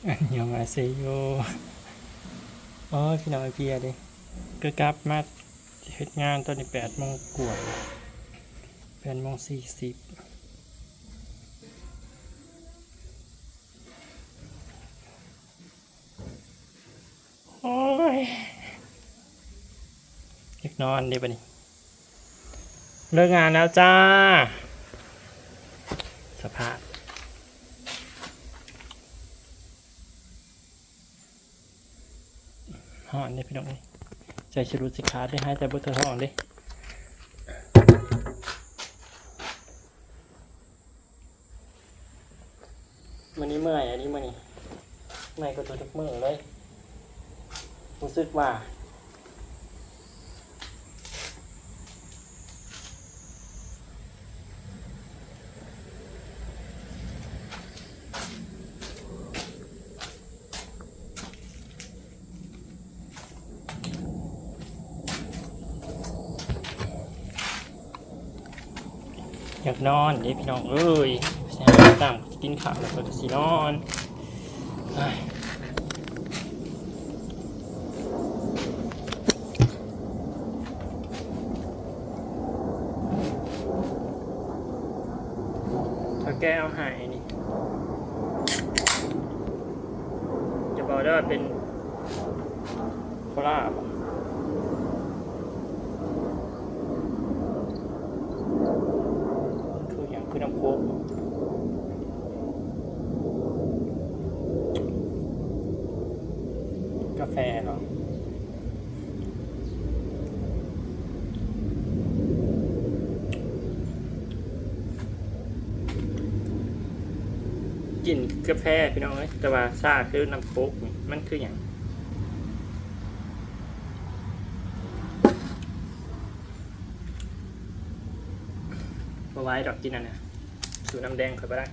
ອັນຍອງອາເຊໂຍ. ໂອ້ຍ ພີ່ນ້ອງເພຍເດ້ ກໍກັບມາເຮັດງານຕອນນີ້ແປດໂມງກວ່າ ແປດໂມງສີ່ສິບ. ໂອ້ຍ ຢາກນອນເດ້ບັດນີ້ ເລີກງານແລ້ວຈ້າ. ສະພາບ ຮ້ອນເດ້ພີ່ນ້ອງເອີຍ ໃສ່ສະດຸດຊິຂາດເດ້ ຫາຍໃຈບໍ່ທົ່ວທ້ອງເດ້. ມື້ນີ້ເມື່ອຍອີ່ຫຼີມື້ນີ້ ເມື່ອຍກວ່າທຸກໆມື້ເລີຍ ຮູ້ສຶກວ່າ. ຢາກນອນເດ້ພີ່ນ້ອງເອີຍ ຊິຫານ້ຳກິນເຂົ້າແລ້ວຂ້ອຍກໍຊິນອນ. ເຖົ້າແກ່ເອົາໃຫ້ນີ້ ຢ່າບອກເດີວ່າເປັນໂຄລາບໍ? ຄືຫຍັງ? ຄືນ້ຳໂຄກບໍ? ກາແຟເນາະ. ກິນກາແຟພີ່ນ້ອງເອີຍ ແຕ່ວ່າຊາຄືນ້ຳໂຄກນີ້ ມັນຄືຫຍັງ? ບໍ່ໄຫວດອກກິນອັນນັ້ນ ສູ້ນ້ຳແດງຂ້ອຍບໍ່ໄດ້.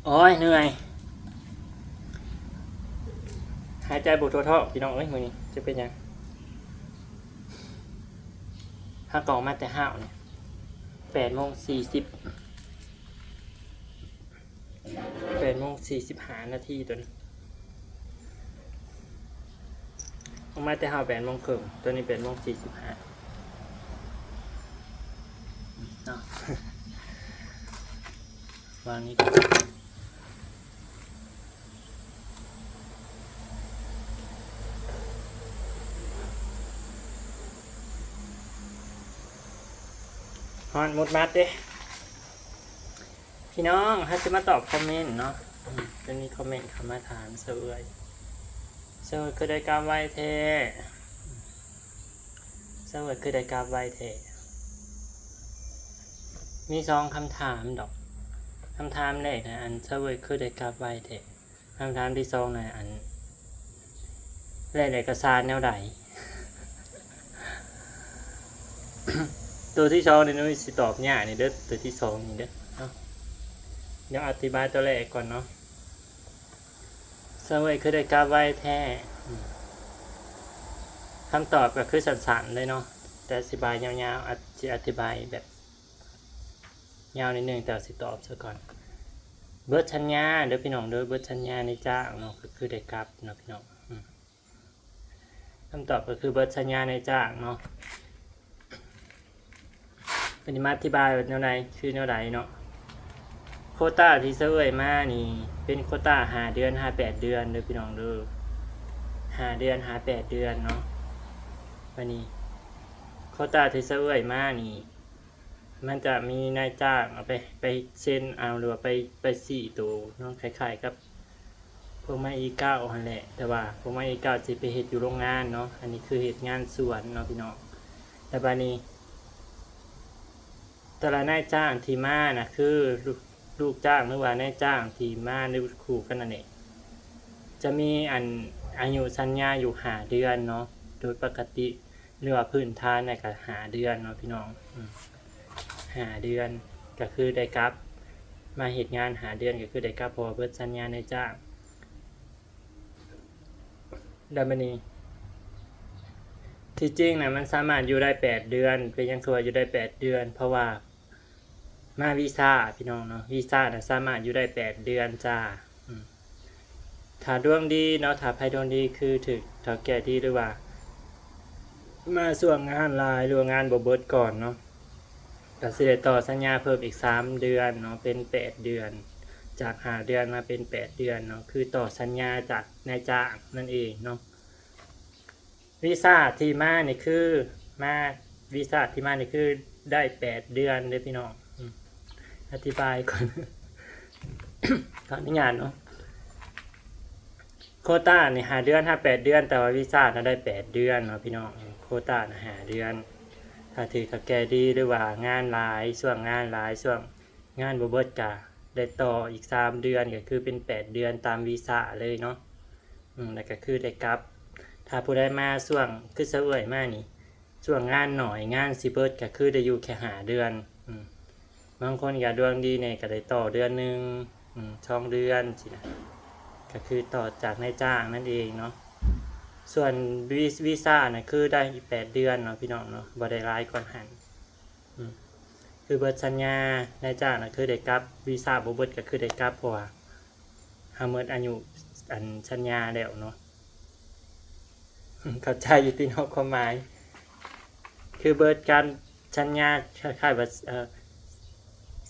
ໂອ້ຍ ເມື່ອຍ ຫາຍໃຈບໍ່ທົ່ວທ້ອງພີ່ນ້ອງເອີຍ ມື້ນີ້ຈະເປັນຫຍັງ? ຫາກອງມາແຕ່ເຊົ້ານີ້ ແປດໂມງສີ່ສິບ ແປດໂມງສີ່ສິບຫ້ານາທີ ຕອນນີ້ອອກມາແຕ່ເຊົ້າແປດໂມງເຄິ່ງ ຕອນນີ້ແປດໂມງສີ່ສິບຫ້າເນາະ. ວາງນີ້ກ່ອນ ຮ້ອນມຸດມັດເດ້. ພີ່ນ້ອງ ເຮົາຊິມາຕອບຄອມເມັນເນາະ. ອືມ ຈະມີຄອມເມັນເຂົ້າມາຖາມ ສາວເອື້ອຍ ສາວເອື້ອຍຄືໄດ້ກັບໄວແທ້? ສາວເອື້ອຍຄືໄດ້ກັບໄວແທ້? ມີສອງຄຳຖາມດອກ. ຄຳຖາມແລກນະ ອັນ ສາວເອື້ອຍຄືໄດ້ກັບໄວແທ້? ຄຳຖາມທີສອງນະ ອັນ ແລ່ນເອກະສານແນວໃດ? ໂຕທີສອງນີ້ໜູຊິຕອບຍາກນີ້ເດີ ໂຕທີສອງນີ້ເດີເນາະ. ດຽວອະທິບາຍໂຕແລກກ່ອນເນາະ. ສາວເອື້ອຍຄືໄດ້ກັບໄວແທ້? ອືມ ຄຳຕອບກໍຄືສັ້ນໆເລີຍເນາະ ແຕ່ອະທິບາຍຍາວໆ ອາດຊິອະທິບາຍແບບ ຍາວນິດໜຶ່ງ ແຕ່ວ່າຊິຕອບຊະກ່ອນ. ເບິດສັນຍາເດີພີ່ນ້ອງເດີ ເບິດສັນຍານາຍຈ້າງເນາະ ກໍຄືໄດ້ກັບເນາະພີ່ນ້ອງ. ອືມ ຄຳຕອບກໍຄືເບິດສັນຍານາຍຈ້າງເນາະ. ເພິ່ນຊິມາອະທິບາຍວ່າແນວໃດ ຄືແນວໃດເນາະ. ໂຄຕ້າທີ່ສາວເອື້ອຍມານີ້ ເປັນໂຄຕ້າຫ້າເດືອນ ຫາແປດເດືອນເດີພີ່ນ້ອງເດີ ຫ້າເດືອນ ຫາແປດເດືອນເນາະ. ບາດນີ້ ໂຄຕ້າທີ່ສາວເອື້ອຍມານີ້ ມັນຈະມີນາຍຈ້າງເອົາໄປ ໄປເຊັນເອົາ ຫຼືວ່າໄປ ໄປຊີ້ໂຕເນາະ ຄ້າຍໆກັບພວກໄມ້ອີເກົ້າຫັ້ນແຫຼະ ແຕ່ວ່າພວກໄມ້ອີເກົ້າຊິໄປເຮັດຢູ່ໂຮງງານເນາະ ອັນນີ້ຄືເຮັດງານສວນເນາະພີ່ນ້ອງ. ແລ້ວບາດນີ້ ແຕ່ລະນາຍຈ້າງທີ່ມານະ ຄືລູກ ລູກຈ້າງ ຫຼືວ່ານາຍຈ້າງທີ່ມາຢູ່ຄູ່ກັນນັ້ນເອງ ຈະມີອັນ ອາຍຸສັນຍາຢູ່ຫ້າເດືອນເນາະ ໂດຍປົກກະຕິ ຫຼືວ່າພື້ນຖານນະກະຫ້າເດືອນເນາະພີ່ນ້ອງ. ອືມ ຫ້າເດືອນກະຄືໄດ້ກັບ ມາເຮັດງານຫ້າເດືອນກະຄືໄດ້ກັບ ເພາະວ່າເບິດສັນຍານາຍຈ້າງ. ແລ້ວບາດນີ້ ທີ່ຈິງນະ ມັນສາມາດຢູ່ໄດ້ແປດເດືອນ. ເປັນຫຍັງຄືວ່າຢູ່ໄດ້ແປດເດືອນ? ເພາະວ່າມາວີຊາ ພີ່ນ້ອງເນາະ, ວີຊານະສາມາດຢູ່ໄດ້ແປດເດືອນຈ້າ. ອືມ ຖ້າດວງດີເນາະ, ຖ້າໃຜດວງດີ ຄືຖືກເຖົ້າແກ່ດີ ຫຼືວ່າມາຊ່ວງງານຫຼາຍ ຫຼືວ່າງານບໍ່ເບິດກ່ອນເນາະ, ກໍຊິໄດ້ຕໍ່ສັນຍາເພີ່ມອີກສາມເດືອນເນາະ, ເປັນແປດເດືອນ, ຈາກຫ້າເດືອນມາເປັນແປດເດືອນເນາະ, ຄືຕໍ່ສັນຍາຈາກນາຍຈ້າງນັ້ນເອງເນາະ. ວີຊາທີ່ມານີ້ຄື ມາ ວີຊາທີ່ມານີ້ຄືໄດ້ແປດເດືອນເດີ້ພີ່ນ້ອງ. ອືມ ອະທິບາຍກ່ອນ ຂໍອະນຸຍາດເນາະ. ໂຄຕານີ້ຫ້າເດືອນ ຫາແປດເດືອນ, ແຕ່ວ່າວີຊານະໄດ້ແປດເດືອນເນາະພີ່ນ້ອງ. ໂຄຕານະຫ້າເດືອນ, ຖ້າຖືກເຖົ້າແກ່ດີ ຫຼືວ່າງານຫຼາຍ ຊ່ວງງານຫຼາຍ ຊ່ວງງານບໍ່ເບິດ ກະໄດ້ຕໍ່ອີກສາມເດືອນ, ກະຄືເປັນແປດເດືອນຕາມວີຊາເລີຍເນາະ. ອືມ ແລ້ວກະຄືໄດ້ກັບ. ຖ້າຜູ້ໃດມາຊ່ວງຄືຊາວເອື້ອຍມານີ້ ຊ່ວງງານໜ້ອຍ ງານຊິເບິດ ກະຄືໄດ້ຢູ່ແຄ່ຫ້າເດືອນ. ອືມ ບາງຄົນກະດວງດີແດ່ ກະໄດ້ຕໍ່ເດືອນໜຶ່ງ ອືມ ສອງເດືອນຊີ້ນະ, ກະຄືຕໍ່ຈາກນາຍຈ້າງນັ້ນເອງເນາະ. ສ່ວນວີ ວີຊານະຄືໄດ້ແປດເດືອນເນາະພີ່ນ້ອງເນາະ, ບໍ່ໄດ້ຫຼາຍກວ່າຫັ້ນ. ອືມ ຄືເບິດສັນຍານາຍຈ້າງນະຄືໄດ້ກັບ, ວີຊາບໍ່ເບິດກະຄືໄດ້ກັບ ເພາະວ່າເຮົາໝົດອາຍຸ ອັນ ສັນຍາແລ້ວເນາະ. ເຂົ້າໃຈຢູ່ຕິເນາະຄວາມໝາຍ? ຄືເບິດການສັນຍາ ຄ້າຍໆວ່າ ເອີ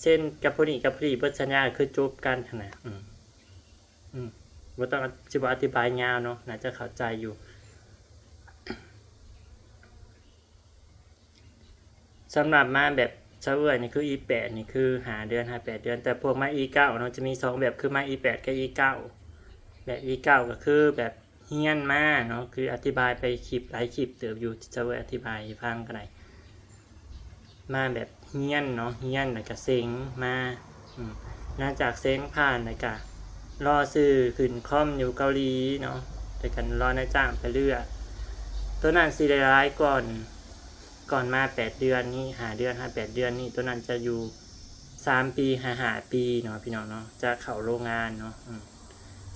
ເຊັນກັບຜູ້ນີ້ກັບຜູ້ນີ້ ເບິດສັນຍາຄືຈົບກັນຫັ້ນນະ. ອືມ ອືມ ບໍ່ຕ້ອງ ຊິບໍ່ອະທິບາຍຍາວເນາະ, ໜ້າຈະເຂົ້າໃຈຢູ່. ສຳລັບມາແບບຊາວເອື້ອຍນີ້ຄືອີແປດນີ້ຄືຫ້າເດືອນ ຫາແປດເດືອນ, ແຕ່ພວກມາອີເກົ້າເນາະ ຈະມີສອງແບບ ຄືມາອີແປດກັບອີເກົ້າ. ແບບອີເກົ້າກໍຄືແບບຮຽນມາເນາະ, ຄືອະທິບາຍໄປຄລິບ ຫຼາຍຄລິບເຕີບຢູ່ ຊາວເອື້ອຍອະທິບາຍໃຫ້ຟັງກໍໄດ້. ມາແບບຮຽນເນາະ, ຮຽນແລ້ວກະເສັງມາ. ອືມ ຫຼັງຈາກເສັງຜ່ານແລ້ວກະລໍຊື່ຂຶ້ນຄອມຢູ່ເກົາຫຼີເນາະ, ແລ້ວກະລໍນາຍຈ້າງໄປເລືອກ. ໂຕນັ້ນຊິໄດ້ຫຼາຍກ່ອນ ກ່ອນມາແປດເດືອນນີ້ ຫ້າເດືອນ ຫາແປດເດືອນນີ້, ໂຕນັ້ນຈະຢູ່ສາມປີ ຫາຫ້າປີເນາະ ພີ່ນ້ອງເນາະ, ຈະເຂົ້າໂຮງງານເນາະ. ອືມ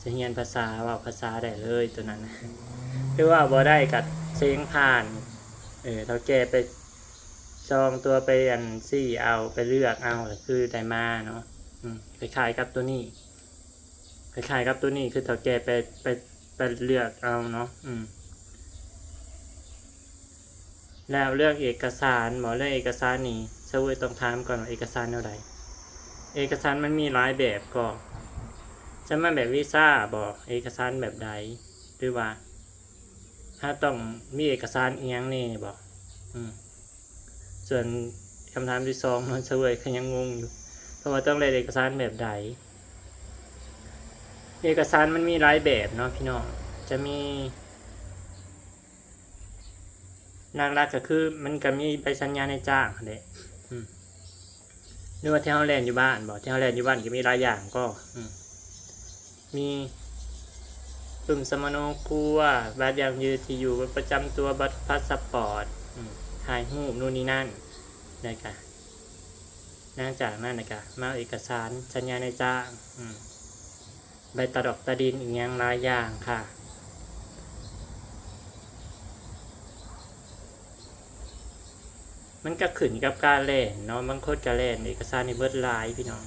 ຈະຮຽນພາສາ ເວົ້າພາສາໄດ້ເລີຍໂຕນັ້ນ. ຫຼືວ່າບໍ່ໄດ້ກະເສັງຜ່ານ ເອີ ເຖົ້າແກ່ໄປຈອງຕົວ ໄປອັນຊີ້ເອົາ ໄປເລືອກເອົາ ກໍຄືໄດ້ມາເນາະ. ອືມ ຄ້າຍໆກັບໂຕນີ້ ຄ້າຍໆກັບໂຕນີ້ ຄືເຖົ້າແກ່ໄປ ໄປ ໄປເລືອກເອົາເນາະ. ອືມ ແລ້ວເລື່ອງເອກະສານບໍ? ເລື່ອງເອກະສານນີ້ ຊາວເອື້ອຍຕ້ອງຖາມກ່ອນວ່າເອກະສານແນວໃດ? ເອກະສານມັນມີຫຼາຍແບບກໍ ຈະມາແບບວີຊາບໍ? ເອກະສານແບບໃດ? ຫຼືວ່າເຮົາຕ້ອງມີເອກະສານອີ່ຫຍັງແດ່ບໍ? ອືມ ສ່ວນຄຳຖາມທີສອງເນາະ ຊາວເອື້ອຍກໍຍັງງົງຢູ່ ເພາະວ່າຕ້ອງໄດ້ເອກະສານແບບໃດ? ເອກະສານມັນມີຫຼາຍແບບເນາະພີ່ນ້ອງ, ຈະມີ ຫຼັກໆກໍຄືມັນກໍມີໃບສັນຍານາຍຈ້າງຫັ້ນແຫຼະ. ອືມ ຫຼືວ່າທີ່ເຮົາແລ່ນຢູ່ບ້ານບໍ? ທີ່ເຮົາແລ່ນຢູ່ບ້ານກໍມີຫຼາຍຢ່າງກໍ ອືມ ມີປຶ້ມສຳມະໂນຄົວ, ບັດຢັ້ງຢືນທີ່ຢູ່, ບັດປະຈຳຕົວ, ບັດພາສະປອດ, ອືມ ຖ່າຍຮູບ ນູ່ນນີ້ນັ້ນ. ແລ້ວກະ ຫຼັງຈາກນັ້ນນະກະມາເອກະສານສັນຍານາຍຈ້າງ, ອືມ ໃບຕາດອກຕາດິນ ອີ່ຫຍັງຫຼາຍຢ່າງຄ່ະ. ມັນກະຂຶ້ນກັບການແລ່ນເນາະ, ບາງຄົນກະແລ່ນເອກະສານນີ້ເບິດຫຼາຍພີ່ນ້ອງ,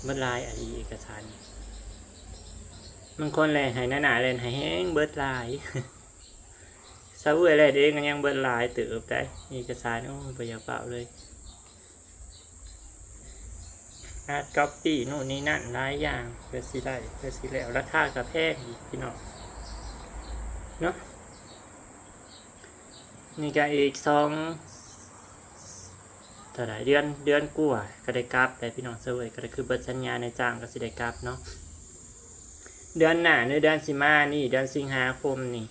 ເບິດຫຼາຍອີ່ຫຼີເອກະສານນີ້. ບາງຄົນແລ່ນໃຫ້ໜ້າໆ ແລ່ນໃຫ້ແຮງເບິດຫຼາຍ. ຊາວເອື້ອຍແລ່ນເອງກໍຍັງເບິດຫຼາຍເຕີບໄດ໋ ເອກະສານ, ໂອ້ຍ ບໍ່ຢາກເວົ້າເລີຍ. ອາດກັອບປີ້ ນູ່ນນີ້ນັ້ນຫຼາຍຢ່າງ ເພື່ອຊິໄດ້ ເພື່ອຊິແລ້ວ, ລາຄາກໍແພງອີກພີ່ນ້ອງເນາະ. ນີ້ກໍອີກສອງ ເທົ່າໃດ ເດືອນ ເດືອນກວ່າກໍໄດ້ກັບແລ້ວພີ່ນ້ອງ. ຊາວເອື້ອຍກໍໄດ້ ຄືເບິດສັນຍານາຍຈ້າງກໍຊິໄດ້ກັບເນາະ. ເດືອນໜ້າ ຫຼື ເດືອນຊິມານີ້ ເດືອນສິງຫາຄົມນີ້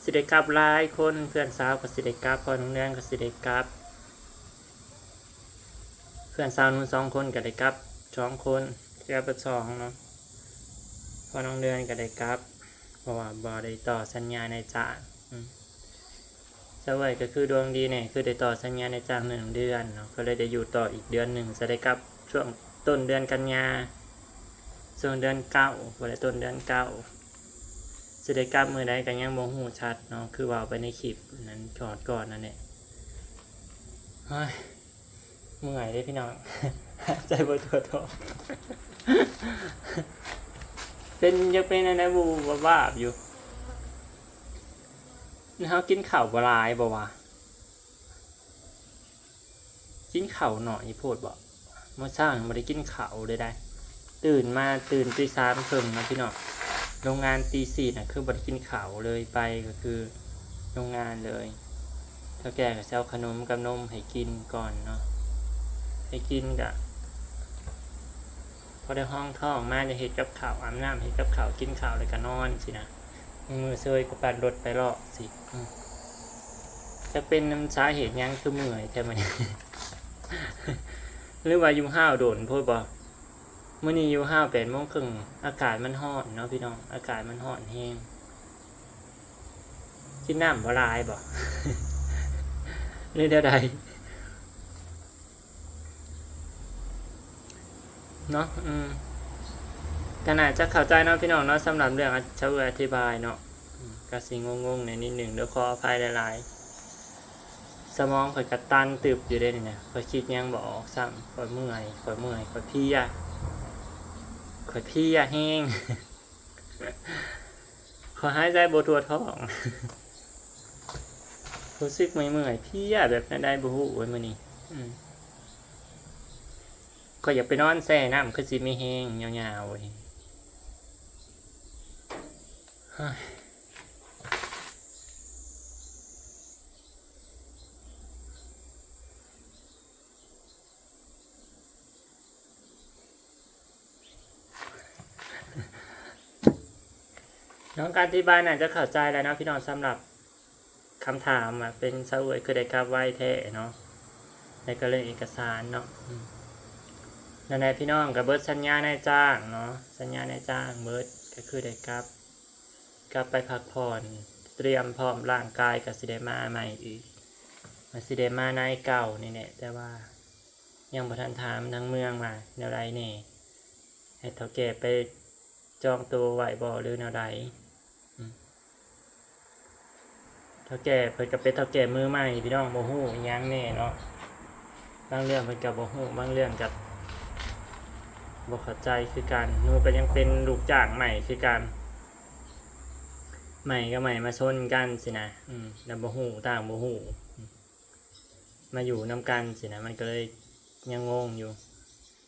ຊິໄດ້ກັບຫຼາຍຄົນ, ເພື່ອນສາວກໍຊິໄດ້ກັບ, ພໍ່ນ້ອງເດືອນກໍຊິໄດ້ກັບ, ເພື່ອນສາວໜູນສອງຄົນກໍໄດ້ກັບສອງຄົນ, ກັບເບິດສອງເນາະ, ພໍ່ນ້ອງເດືອນກໍໄດ້ກັບ ເພາະວ່າບໍ່ໄດ້ຕໍ່ສັນຍານາຍຈ້າງ. ອືມ ຊາວເອື້ອຍກໍຄືດວງດີແດ່ ຄືໄດ້ຕໍ່ສັນຍານາຍຈ້າງໜຶ່ງເດືອນເນາະ, ກໍເລີຍໄດ້ຢູ່ຕໍ່ອີກເດືອນໜຶ່ງ, ຈະໄດ້ກັບຊ່ວງຕົ້ນເດືອນກັນຍາ, ຊ່ວງເດືອນເກົ້າ ບໍ່ໄດ້ ຕົ້ນເດືອນເກົ້າ. ຊ ຊິໄດ້ກັບມື້ໃດກໍຍັງບໍ່ຮູ້ຊັດເນາະ ຄືເວົ້າໄປໃນຄລິບນັ້ນກ່ອນໆນັ້ນແຫຼະ. ໂອ້ຍ ເມື່ອຍເດ້ພີ່ນ້ອງ ຫາຍໃຈບໍ່ທົ່ວທ້ອງ ເປັນ ຍັງເປັນອັນໃດວູບໆວາບໆຢູ່. ເຮົາກິນເຂົ້າບໍ່ຫຼາຍບໍ່ວະ? ກິນເຂົ້າໜ້ອຍໂພດບໍ? ມື້ເຊົ້າຍັງບໍ່ໄດ້ກິນເຂົ້າເລີຍໃດ໋. ຕື່ນມາ ຕື່ນຕີສາມເຄິ່ງເນາະພີ່ນ້ອງ. ລົງງານຕີສີ່ນະ ຄືບໍ່ໄດ້ກິນເຂົ້າເລີຍ ໄປກໍຄືລົງງານເລີຍ. ເຖົ້າແກ່ກໍຊິເອົາຂະໜົມກັບນົມໃຫ້ກິນກ່ອນເນາະ ໃຫ້ກິນກະພໍໄດ້ຮອງທ້ອງມາ ຈະເຮັດກັບເຂົ້າ ອາບນ້ຳ ເຮັດກັບເຂົ້າ ກິນເຂົ້າ ແລ້ວກໍນອນຊີ້ນະ. ບາງມື້ເຊີຍກໍປັ່ນລົດໄປເລາະຊີ້ ອືມ ຈັກເປັນນຳສາເຫດຫຍັງຄືເມື່ອຍແທ້ມື້ນີ້ ຫຼືວ່າຢູ່ຮ້າວດົນໂພດບໍ? ມື້ນີ້ຢູ່ຮ້າວແປດໂມງເຄິ່ງ ອາກາດມັນຮ້ອນເນາະພີ່ນ້ອງ ອາກາດມັນຮ້ອນແຮງ. ກິນນ້ຳບໍ່ຫຼາຍບໍ ຫຼືແນວໃດ? ເນາະ ອືມ ກໍໜ້າຈະເຂົ້າໃຈເນາະພີ່ນ້ອງເນາະ ສຳລັບເລື່ອງອະ ຊາວເອື້ອຍອະທິບາຍເນາະ ອືມ ກໍຊິງົງໆແດ່ນິດໜຶ່ງ ໂດຍຂໍອະໄພຫຼາຍໆ. ສະໝອງຂ້ອຍກໍຕັນຕຶບຢູ່ເດ້ນີ້ນະ ຂ້ອຍຄິດຫຍັງບໍ່ອອກຊ້ຳ ຂ້ອຍເມື່ອຍ ຂ້ອຍເມື່ອຍ ຂ້ອຍເພຍ ຂ້ອຍເພຍແຮງ ຂ້ອຍຫາຍໃຈບໍ່ທົ່ວທ້ອງ ຮູ້ສຶກເມື່ອຍໆ ເພຍແບບແນວໃດບໍ່ຮູ້ເວີຍມື້ນີ້ ອືມ ຂ້ອຍຢາກໄປນອນແຊ່ນ້ຳ ຄືຊິມີແຮງຍາວໆເວີຍ. ນ້ອງກໍອະທິບາຍໜ້າຈະເຂົ້າໃຈແລ້ວເນາະພີ່ນ້ອງ ສຳລັບຄຳຖາມວ່າເປັນຊາວເອື້ອຍຄືໄດ້ກັບໄວແທ້ເນາະ ແລ້ວກໍເລື່ອງເອກະສານເນາະ ອືມ ນັ້ນແຫຼະພີ່ນ້ອງ ກໍເບິດສັນຍານາຍຈ້າງເນາະ ສັນຍານາຍຈ້າງເບິດ ກໍຄືໄດ້ກັບ ກັບໄປພັກຜ່ອນ ຕຽມພ້ອມຮ່າງກາຍ ກໍຊິໄດ້ມາໃໝ່ອີກ ກໍຊິໄດ້ມານາຍເກົ່ານີ້ແຫຼະ ແຕ່ວ່າຍັງບໍ່ທັນຖາມທາງເມືອງວ່າແນວໃດແດ່ ໃຫ້ເຖົ້າແກ່ໄປຈອງໂຕໄວ້ບໍ່ ຫຼືແນວໃດ ອືມ ເຖົ້າແກ່ເພິ່ນກໍເປັນເຖົ້າແກ່ມືໃໝ່ພີ່ນ້ອງ ບໍ່ຮູ້ອີ່ຫຍັງແນ່ເນາະ ບາງເລື່ອງເພິ່ນກໍບໍ່ຮູ້ ບາງເລື່ອງກໍບໍ່ເຂົ້າໃຈຄືກັນ ໜູກໍຍັງເປັນລູກຈ້າງໃໝ່ຄືກັນ ໃໝ່ກັບໃໝ່ມາຊົນກັນຊີ້ນະ ອືມ ແລ້ວບໍ່ຮູ້ຕ່າງບໍ່ຮູ້ ອືມ ມາຢູ່ນຳກັນຊີ້ນະ ມັນກໍເລີຍຍັງງົງຢູ່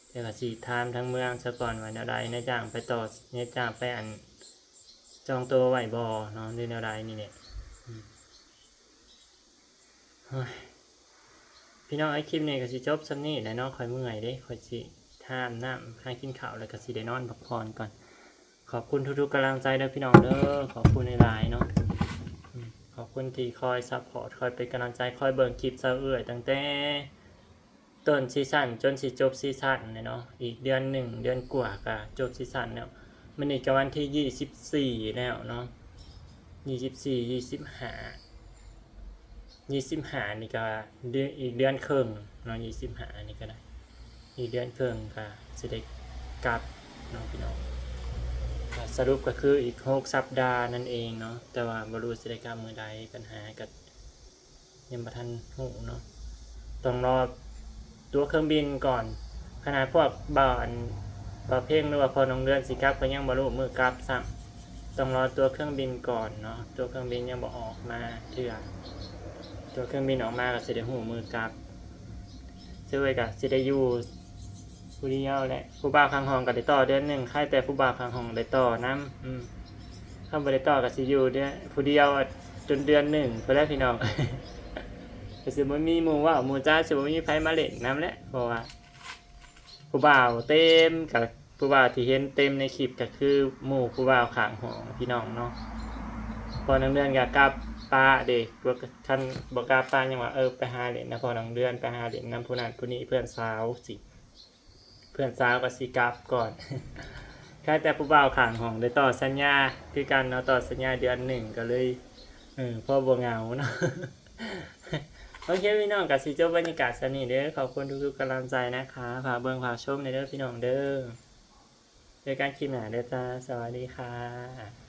ແຕ່ກໍຊິຖາມທາງເມືອງຊະກ່ອນວ່າແນວໃດ ນາຍຈ້າງໄປຕໍ່ ນາຍຈ້າງໄປ ອັນ ຈອງໂຕໄວ້ບໍ່ເນາະ ຫຼືແນວໃດນີ້ແຫຼະ ອືມ ໂອ້ຍ ພີ່ນ້ອງເອີຍ ຄລິບນີ້ກໍຊິຈົບສ່ຳນີ້ແຫຼະເນາະ ຂ້ອຍເມື່ອຍເດ້ ຂ້ອຍຊິຫາອາບນ້ຳ ຫາກິນເຂົ້າ ແລ້ວກໍຊິໄດ້ນອນພັກຜ່ອນກ່ອນ. ຂອບຄຸນທຸກໆກຳລັງໃຈເດີພີ່ນ້ອງເດີ ຂອບຄຸນຫຼາຍໆເນາະ ອືມ ຂອບຄຸນທີ່ຄອຍຊັບພອດ ຄອຍເປັນກຳລັງໃຈ ຄອຍເບິ່ງຄລິບຊາວເອື້ອຍຕັ້ງແຕ່ ຕົ້ນຊີຊັນຈົນຊິຈົບຊີຊັນແລ້ວເນາະ ອີກເດືອນໜຶ່ງເດືອນກວ່າກໍຈົບຊີຊັນແລ້ວ. ມື້ນີ້ກໍວັນທີຊາວສີ່ແລ້ວເນາະ ຊາວສີ່ ຊາວຫ້າ ຊາວຫ້ານີ້ກໍເດືອນ ອີກເດືອນເຄິ່ງເນາະ ຊາວຫ້ານີ້ກໍໄດ້ ອີກເດືອນເຄິ່ງກໍຊິໄດ້ກັບເນາະພີ່ນ້ອງ ກໍສະຫຼຸບກໍຄືອີກຫົກສັບດານັ້ນເອງເນາະ ແຕ່ວ່າບໍ່ຮູ້ຊິໄດ້ກັບມື້ໃດ ບັນຫາກໍ ຍັງບໍ່ທັນຮູ້ເນາະ ຕ້ອງລໍຕົ໋ວເຄື່ອງບິນກ່ອນ ຂະໜາດພວກບ່າວ ອັນ ບ່າວເພັງ ຫຼືວ່າພໍ່ນ້ອງເດືອນຊິກັບ ກໍຍັງບໍ່ຮູ້ມື້ກັບຊ້ຳ ຕ້ອງລໍຕົ໋ວເຄື່ອງບິນກ່ອນເນາະ ຕົ໋ວເຄື່ອງບິນຍັງບໍ່ອອກມາເທື່ອ ຕົ໋ວເຄື່ອງບິນອອກມາກໍຊິໄດ້ຮູ້ມື້ກັບ ເຊິ່ງເອື້ອຍກໍຊິໄດ້ຢູ່ ຜູ້ດຽວແຫຼະ ຜູ້ບ່າວຂ້າງຫ້ອງກໍໄດ້ຕໍ່ເດືອນໜຶ່ງ ໃຄແຕ່ຜູ້ບ່າວຂ້າງຫ້ອງໄດ້ຕໍ່ນຳ ອືມ ຄັນບໍ່ໄດ້ຕໍ່ກໍຊິຢູ່ເດືອນ ຜູ້ດຽວຈົນເດືອນໜຶ່ງພຸ້ນແຫຼະພີ່ນ້ອງ ກໍຊິບໍ່ມີໝູ່ເວົ້າໝູ່ຈາ ຊິບໍ່ມີໃຜມາຫຼິ້ນນຳແຫຼະ ເພາະວ່າຜູ້ບ່າວເຕັມ ກໍຜູ້ບ່າວທີ່ເຫັນເຕັມໃນຄລິບກໍຄືໝູ່ຜູ້ບ່າວຂ້າງຫ້ອງພີ່ນ້ອງເນາະ ພໍ່ນ້ອງເດືອນກໍກັບປະເດ້ ຄັນບໍ່ກັບປະຍັງວ່າ ເອີ ໄປຫາຫຼິ້ນນຳພໍ່ນ້ອງເດືອນ ໄປຫາຫຼິ້ນນຳຜູ້ນັ້ນຜູ້ນີ້ ເພື່ອນສາວຊິ ເພື່ອນສາວກໍຊິກັບກ່ອນ ໃຄແຕ່ຜູ້ບ່າວຂ້າງຫ້ອງໄດ້ຕໍ່ສັນຍາຄືກັນເນາະ ຕໍ່ສັນຍາເດືອນໜຶ່ງກໍເລີຍ ເອີ ພໍບໍ່ເຫງົາເນາະ ໂອເຄ ພີ່ນ້ອງ ກໍຊິຈົບບັນຍາກາດສ່ຳນີ້ເດີ ຂອບຄຸນທຸກໆກຳລັງໃຈນະຄະ ຝາກເບິ່ງຝາກຊົມແດ່ເດີພີ່ນ້ອງເດີ ເຈີກັນຄລິບໜ້າເດີຈ້າ ສະຫວັດດີຄ່ະ.